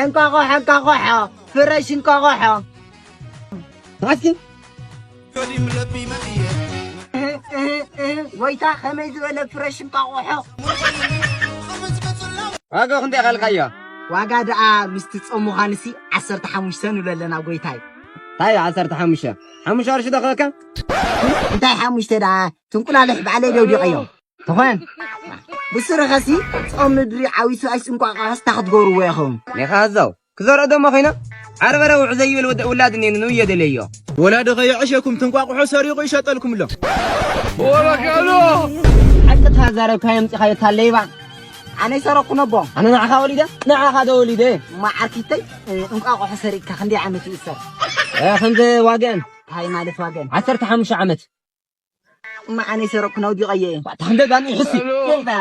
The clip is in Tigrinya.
እንቋቑሖ፣ እንቋቑሖ፣ ፍረሽ እንቋቑሖ። እስኪ። እህ፣ እህ፣ እህ፣ ጎይታ፣ ከመይ ዝበለ ፍረሽ እንቋቑሖ። ዋጋ ክንደይ ቃልካዮ? ዋጋ ደኣ ምስቲ ጾም ምዃንሲ ዓሰርተ ሓሙሽተ ንብሎ ኣለና፣ ጎይታይ። እንታይ ዓሰርተ ሓሙሽተ? ሓሙሽተ ቅርሺ ዶ ክህበካ? እንታይ ሓሙሽተ ደኣ? ትንቁላልሕ ባዕለይ ደውዲቐዮ። ትኾን። ብስርኸሲ ጾም ምድሪ ዓዊሱ ኣይስ እንቋቑሖስ እንታይ ክትገብርዎ ኢኹም? ኔኻ ኣዛው፣ ክዘርኦ ደሞ ኸይና? ዓርበረ ውዕ ዘይብል ወደ-፣ ውላድ እኔን ንውየ ደለዮ። ወላዲ ኸየዕሸኩም ትንቋቑሖ ሰሪቑ ይሸጠልኩም ኣሎ። ወረጋሎ! ሓቂ ተዛረብካ የምጺኻዮ እታ ለይባ። ኣነ ይሰረኩ ነቦ። ኣነ ንዓኻ ወሊደ? ንዓኻ ዶ ወሊደ? እማ ዓርኪተይ፣ እ፣ እንቋቑሖ ሰሪቕካ ክንደይ ዓመት ይእሰር? እ፣ ከምዚ ዋግአን። እንታይ ማለት ዋግአን? ዓሰርተ ሓሙሽተ ዓመት። እማ ኣነ ይሰረኩ ነውዲቐየ። ባታ ክንደይ ዳኒ ሕሲ? ባ።